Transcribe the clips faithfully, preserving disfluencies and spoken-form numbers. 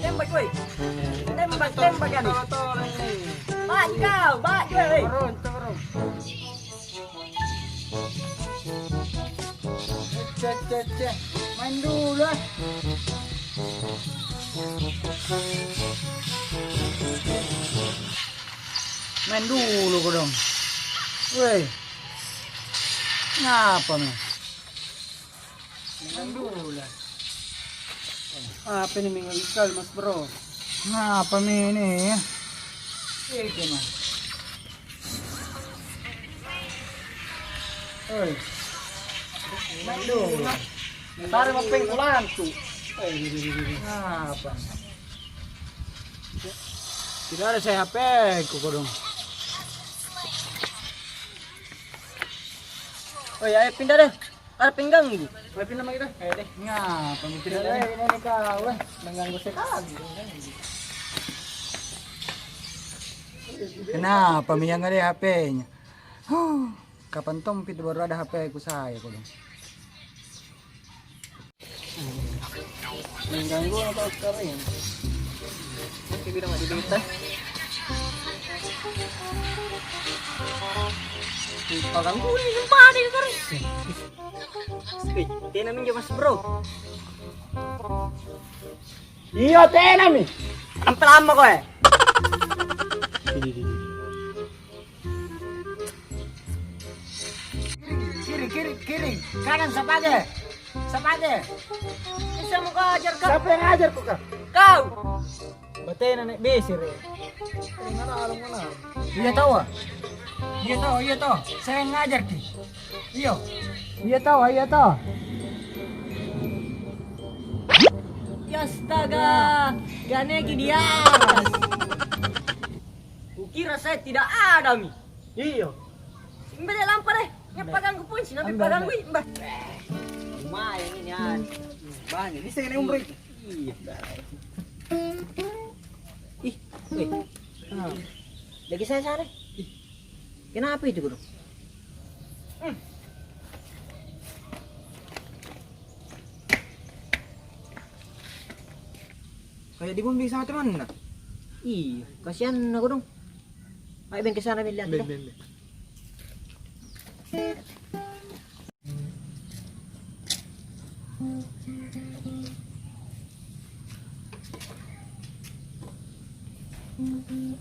Tembak, woi. Tembak, tembak kami. Tolong, tolong, ini. Bak kau, bak kau, woi. Turun, turun. Cek, cek, cek. Main dulu, ah. Main dulu kodong. Woi. Ngapa mi? Main dulu lah. Apa ini minggu sekali, Mas Bro? Ngapa mi ini? Iya, gimana? Oi. Aduh. Tarik mapeng ku lantu. Oi, di, di, di, di, di. Apa? Tidak ada saya H P ku kodong. Oi, ayo pindah deh. Ada pengganggu. Oi, pindah lagi deh. Ayo deh. Ngapa mi tidak ada? Ini kau, eh, mengganggu sekali. Kenapa mi yang ada H P-nya? Huh, kapan tompi tu baru ada H P ku saya kodong. Mengganggu apa sekarang ya? Oke, bilang aja dulu, teh. Ih, paganggu ni, sumpah ni, sekarang. Wih, tena minjem, Mas Bro. Iyo, tena mi. Sampai lama kau, eh. Kiri, kiri, kiri, kiri. Kanan, sapage. Sapage. Bisa mau kau ajar kau? Siapa yang ajar kau, kau? Kau. Batena naik besir, eh. Iya tahu, ah? Iya tahu, iya tahu. Saya yang ngajar ki. Iyo. Iya tahu, iya tahu. Ya astaga, gane ki dia. Kukira saya tidak ada mi. Iyo. Mbak, dia lampa deh. Ngapa ganggu pun sih, nabi paganggu, Mbak. Lumayan ini, ah. Banyak, bisa kena umroh itu. Iya. Ih, weh. Lagi saya sana. Ih. Kenapa itu, Guru? Hmm. Kayak dibumbing sama temanna. Iya, kasihan aku dong. Ayo, beng, ke sana, beng, lihat deh. Beng, beng, beng.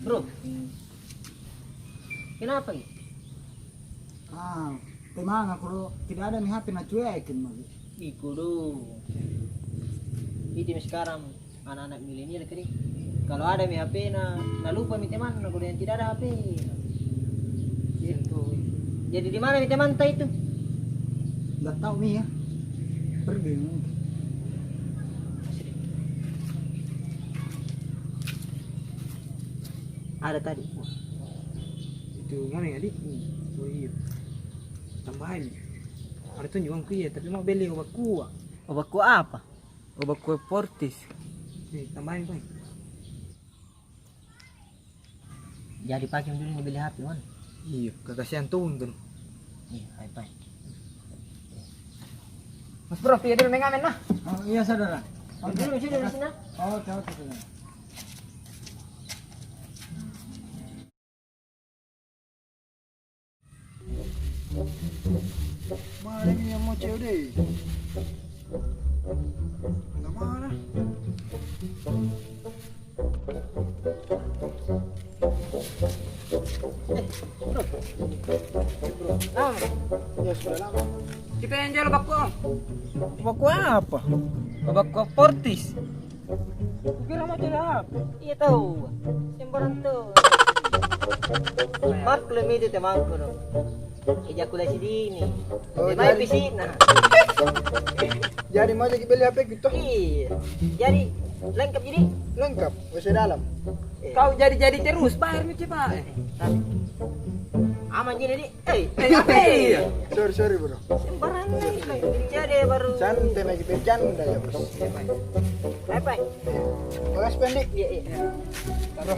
Bro, kenapa ini? Ah, temang aku, tidak ada mi H P na cuekin magi. Iko do. Itu mi sekarang. Anak-anak milenial kali. Kalau ada mi H P na, na lupa mi teman, na kodong yang tidak ada H P. Jadi di mana mi teman ta itu? Nggak tahu mi ya. Pergi mungkin. Ada tadi. Itu mana ya, Dik? Oh iya. Tambahin. Ada tunjuk uangku iya, tapi mau beli obat kuat. Obat kuat apa? Obat kuat Fortis. Nih, tambahin, Pak. Jadi pakai dulu ni beli H P, man. Iya, kasihan tuh, tuh. Iya, hai, Pak. Mas Bro, pergi dulu mengamen, nah. Oh, iya, saudara. Pergi dulu, sini, di sini. Oh, oke, oke, saudara. Mana ini yang mau cewek deh? Nggak mana? Eh, bro. Bro. Ah. Ya, sudah lama. Kita yang jual bakwan. Bakwan apa? Bakwan Fortis. Kukira mau jadi apa? Iya tahu. Sembarang tuh. Maklum itu temanku dong. Ejakulasi dini. Oh, dia main jadi fisik, nah. Jadi mau jadi beli H P gitu? Iya. Jadi lengkap jadi? Lengkap. W C dalam. Iya. Kau jadi-jadi terus, bayar mi cepat. Eh, tapi aman jadi, di. Eh, eh, apa iya? Sorry, sorry, bro. Sembarangan lagi. Jadi baru. Santai lagi, bercanda ya, bos. Bye, bye. Makasih, Pendi. Iya, iya. Taruh.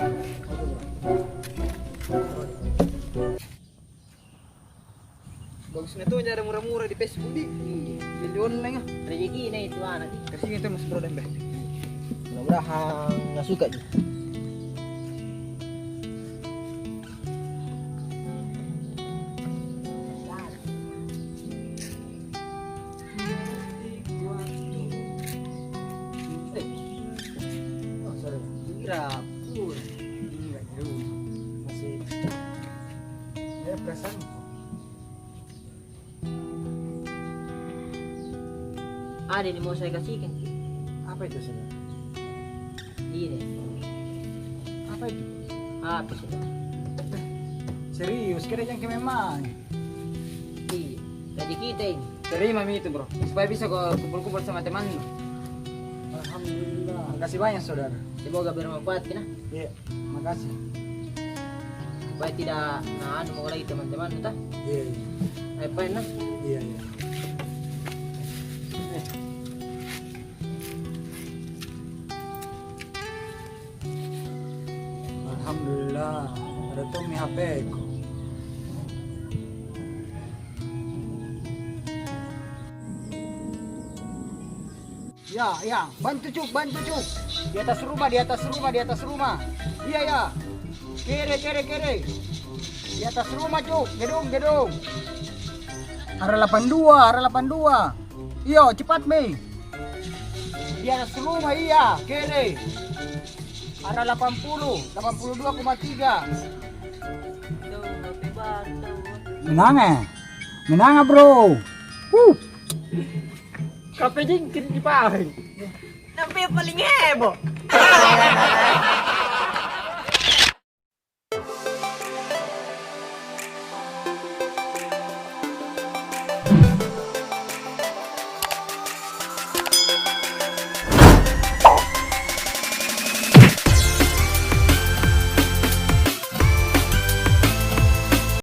Bagus na tuh, ada murah-murah di Facebook, di. Iya. Beli online, ah. Rezeki na itu anak, di. Kasih itu, Mas Bro, dan, Beh. Mudah-mudahan nasuka ji. Ada ni mau saya kasihkan. Apa itu, saudara? Ini. Apa itu? Apa, saudara? Serius, kira jangka memang. Iya, gaji kita ini. Terima mi itu, bro. Supaya bisa kau kumpul-kumpul sama temanmu. Alhamdulillah. Makasih banyak, saudara. Semoga bermanfaat, kena. Iya. Makasih. Supaya tidak, nah, anu mau lagi teman-teman kita. Iya, iya. Ayo, pain, nah. Iya, iya. Alhamdulillah, ada tong mi H P ku. Ya, ya, bantu, Cuk, bantu, Cuk. Di atas rumah, di atas rumah, di atas rumah. Iya, ya. Kere, kere, kere. Di atas rumah, Cuk. Gedung, gedung. Arah lapan dua, arah lapan dua. Iyo, cepat mi. Di atas rumah, iya, kere. Arah lapan puluh, lapan puluh dua koma tiga. Menang, eh? Menang, bro. Huh. Kape jingkin di paling. Tapi paling heboh.